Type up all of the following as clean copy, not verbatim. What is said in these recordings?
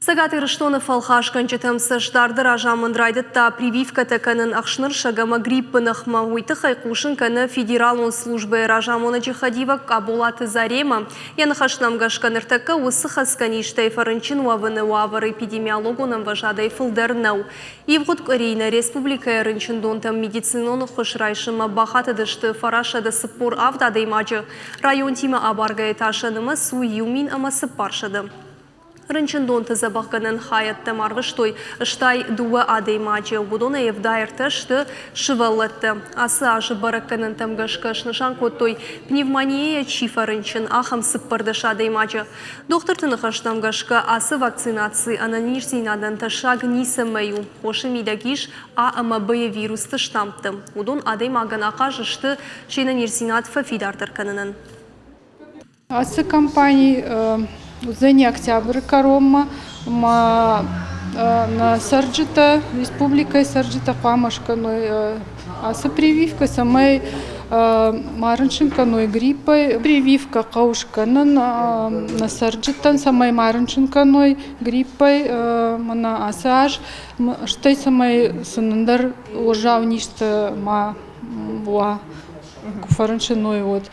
Цӕгат Ирыстоны фӕлхасгӕнджытӕм цӕстдарды разамынд райдыдта прививкӕтӕ кӕнын ӕхснырсӕг ӕмӕ гриппы ныхмӕ. Уый тыххӕй хъусын кӕны федералон службӕйы разамонӕджы хӕдивӕг Къаболаты Заремӕ. Йӕ ныхӕстӕм гӕсгӕ ныртӕккӕ уыцы хӕцгӕ низтӕй фӕрынчын уӕвыны уавӕр эпидемиологон ӕмвӕзадӕй фылдӕр нӕу. Ивгъуыд къуыри нӕ республикӕйы рынчындонтӕм медицинон ӕххуыс райсынмӕ бахатыдысты 947 адӕймаджы. Районтимӕ абаргӕйӕ та сӕ нымӕц у 1400. Рынчындонты дзӕбӕхгӕнӕн хайӕдтӕм арвыстой 62 адӕймаджы, уыдонӕй 73 сты сывӕллӕттӕ. Ацы азы бӕрӕггӕнӕнтӕм гӕсгӕ снысан кодтой, пневмонийӕ чи фӕрынчын, ахӕм 14 адӕймаджы. Дохтырты ныхӕстӕм гӕсгӕ, ацы вакцинаци ӕнӕниздзинадӕн тӕссаг ницӕмӕй у. Хосы мидӕг ис А ӕмӕ Б-йы вирусты штаммтӕ. Уыдон адӕймагӕн ахъаз сты се нӕниздзинад фӕфидардӕр кӕнынӕн. Ацы компани уыдзӕни октябры кӕронмӕ ӕмӕ нӕ цӕрджытӕ, республикӕйы цӕрджытӕ хъуамӕ скӕной ацы прививкӕ, цӕмӕй ма рынчын кӕной гриппӕй. Прививкӕ хъӕуы скӕнын нӕ цӕрджытӕн, цӕмӕй ма рынчын кӕной гриппӕй мӕнӕ ацы аз, стӕй цӕмӕй сын ӕндӕр уӕззау низтӕ ма уа, куы фӕрынчын уой, уӕд.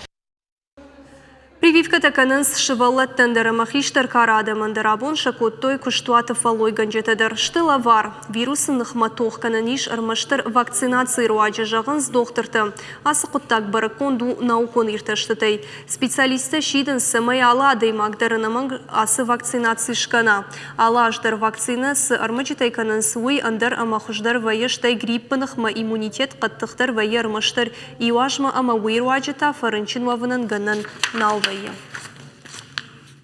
Прививкӕтӕ кӕнынц сывӕллӕттӕн дӕр ӕмӕ хистӕр кары адӕмӕн дӕр. Абон сӕ кодтой куыстуаты фӕллойгӕнджытӕ дӕр. Сты лӕвар. Вирусы ныхмӕ тох кӕнӕн ис ӕрмӕстдӕр вакцинацийы руаджы, зӕгъынц дохтыртӕ. Ацы хъуыддаг бӕрӕггонд у наукон иртӕстытӕй. Специалисттӕ сидынц, цӕмӕй алы адӕймаг дӕр ӕнӕмӕнг ацы вакцинаци скӕна. Алы аз дӕр вакцинӕ цы ӕрмӕджытӕй кӕнынц, уый ӕндӕр ӕмӕ хуыздӕр вӕййы, стӕй гриппы ныхмӕ иммунитет хъӕддыхдӕр вӕййы ӕрмӕстдӕр Иу азмӕ ӕмӕ уый руаджы та фӕрынчын уӕвынӕн гӕнӕн нал вӕййы.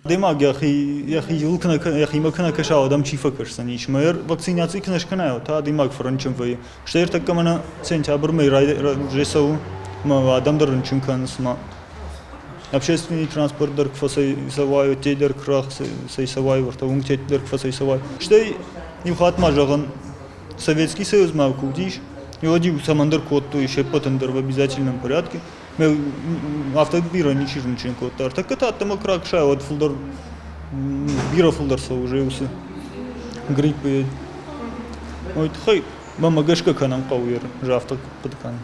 Адӕймаг йӕхи йӕхиуыл куы нӕ йӕхимӕ куы нӕ кӕса, уӕд ӕм чи фӕкӕсдзӕнис? Мӕ вакцинаци куы нӕ скӕна, та адӕймаг фӕрынчын вӕййы. Стӕй ӕртӕккӕ мӕнӕ сентябрьмӕ уже цӕуы, ӕмӕ адӕм дӕр рынчын кӕнынц ма. Общественный транспорт дӕр куы фӕцӕйцӕуай, уӕддӕр дӕр куы рацӕйцӕуай, уӕртӕ уынгтӕ дӕр куы фӕцӕйцӕуай. Стӕй иу хатт ма зӕгъын, Советский Союзмӕ куы уыдис, уӕд-иу цӕмӕндӕр кодтой се ппӕтӕн дӕр в обязательном порядке. Афтӕ бирӕ ничи рынчын кодта. Ӕртӕккӕ та ӕддӕмӕ куы ракӕсай, уӕд фылдӕр, бирӕ фылдӕр цӕуы уже уыцы гриппы. Уый тыххӕй мӕмӕ гӕсгӕ кӕнӕм хъӕуы афтӕ хъуыды кӕнын.